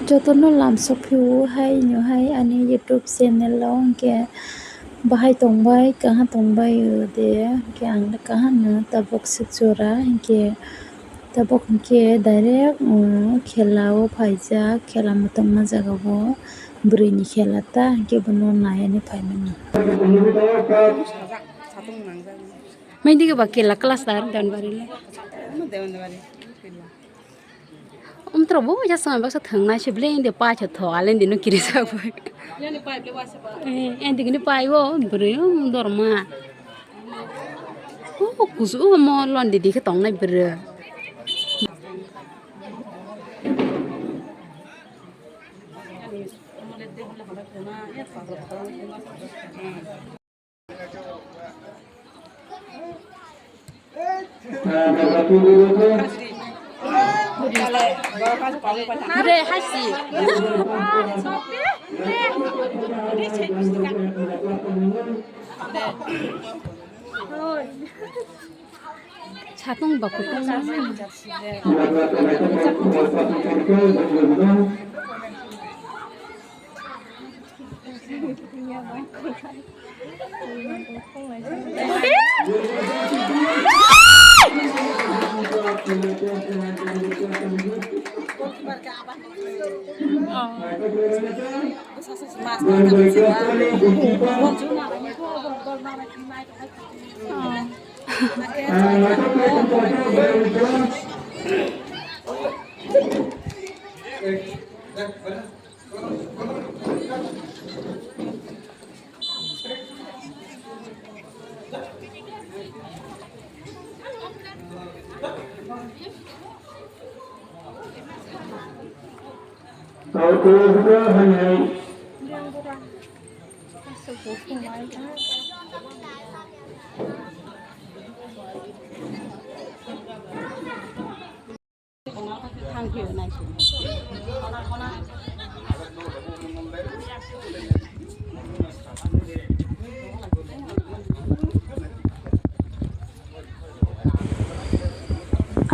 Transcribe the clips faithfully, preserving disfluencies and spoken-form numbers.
Jotono lamsok phio hai, ino hai ani YouTube channel o, hwnkhe bahai tongbai, kaha tongbai, o de, hwnkhe ang kaham no tabuk swk jora, hwnkhe tabuk hwnkhe direct, um, khela o phaijak, khela mwtangma jaga o, bwrwi ni khela ta, hwnkhe bono naiani phaimani. Maidigi ba kela cluster Devanbari le. Umtra bo ja song baksa thangnai se ble inde pai tho tho ale inde no kiri sa bai. Eh, inde gini pai bo bwrwi um dorma. O kusu o mo lon didi khe tongnai bwrwi. Bre hasi. Satung ba kutung.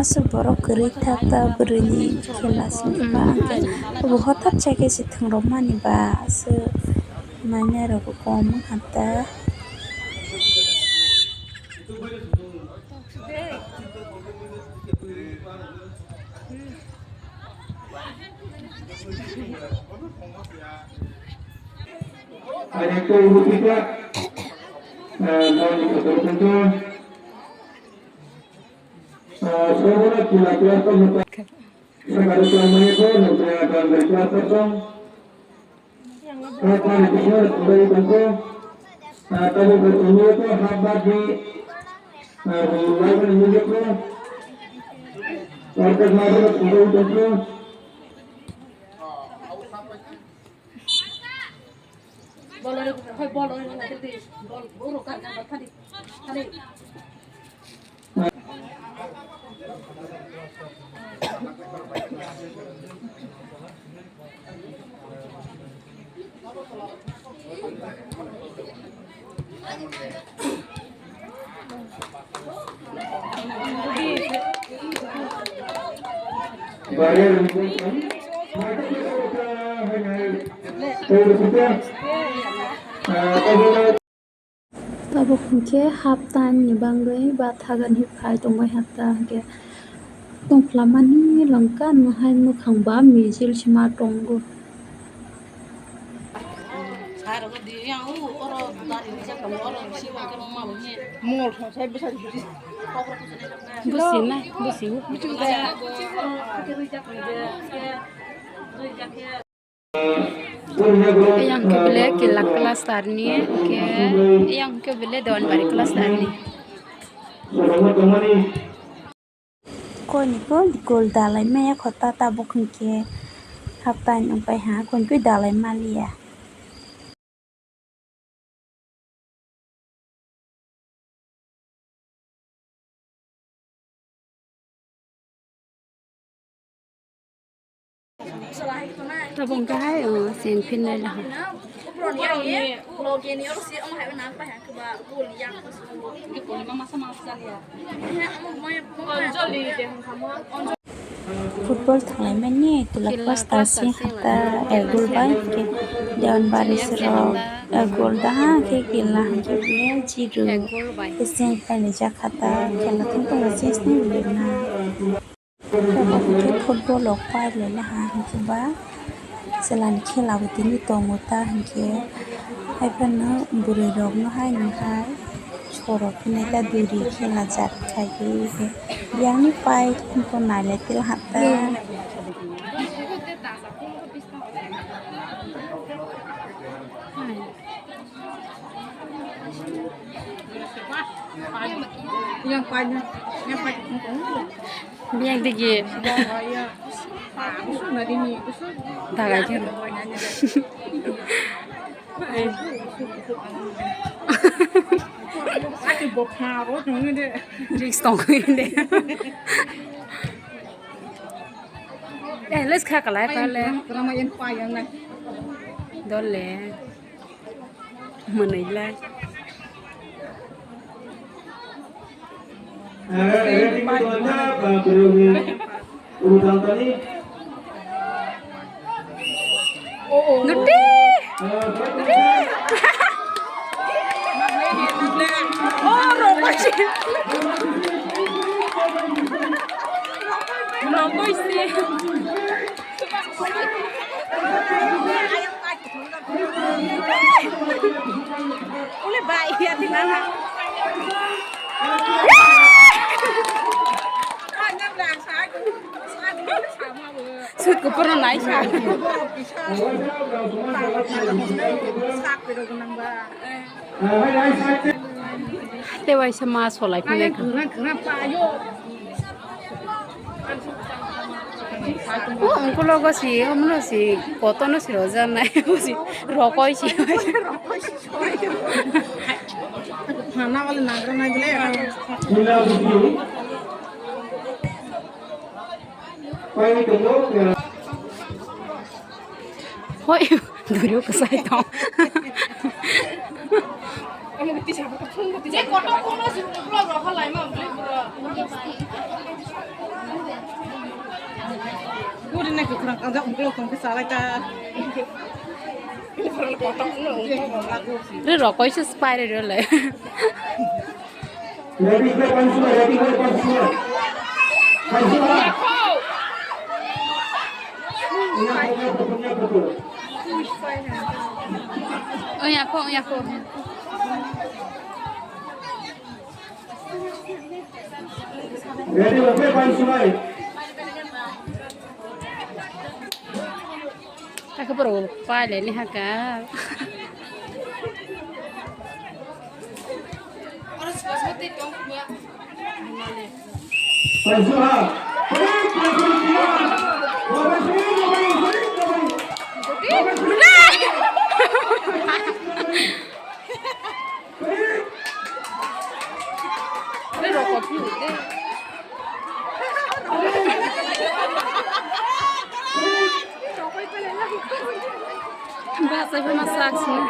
Aswk borok kwrwi thak ta bwrwini khela simi ba hwnkhe obo hothat chakhe se thwng rwmani ba aswk nainai rok bo kom wngkha ta. Ani kau butika, eh, mani kotor kotor. Eh, sobona kila kila kotor. Sakari kila mani ko, nukya dan dari kila kotor. Kau pani kotor, kau kotor. Eh, kau kotor ko, haba di, eh, lawan ni ko. Kau kotor, kau kotor. Tabuk hwnkhe hapta ni bagwi ba thagan hi phai tongbai hapta hwnkhe tongphlamani lwngkha nwhai mwkhang ba mijil se ma tongo. Busi na, busi o. Yang ke bele kela kelas tarni, ke yang ke bele Dewanbari kelas tarni. Koi ni kol kol dalai maya khota tabuk hwnkhe hapta ni wngpai ha koi koi dalai maliya. Tabuk hwnkhe hai, o, seng phinnai laha. Football thanglaimani twlak pasta sing hata ek goal bai, hwnkhe Dewanbari srok ek goal daha, hwnkhe Gilna hwnkhe bele zero. Hwnkhe sing khlainai jak hata, khela tong tongo chini bwlwirok na. Hwnkhe football rok pailai laha, hwnkhe ba chwlani khela bo tini tongo ta, hwnkhe haiphano bwrwi rokno haino hai sorok hinwi ta duri khela jak khai khe, yang pai hwnkhe nailai tila hata. Yang pai, yang pai. Biyang digi. Dagai khe. Risk tong de. Eh, let's kha kalai kale. Dole. Mwnwi lai. Nuti! Nuti! Oh, rokoi si. Rokoi si. Ule bai ya di mana? Sut ko pura nai sa. Te waisa ma solai phai. O uncle go si, omo no si, koto no si roja nai, o si rokoi si. Hana wale nagra nai bile. Hoi, durio kasai tong. Puri na kwkhwrang kangjak uklok tong khe chalai ta. Re rokoi se spy re le. Ready, play, pansula, ready, play, pansula. Pansula. Oh, ya, kok, ya, kok. Ready, okay, pansula. Aku baru paile ni haka. Bachai phano sak sini.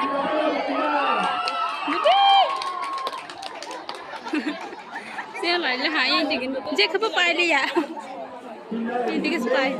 Selai le ha, yang digi. Je khapa pai le ya. Yang digi spai.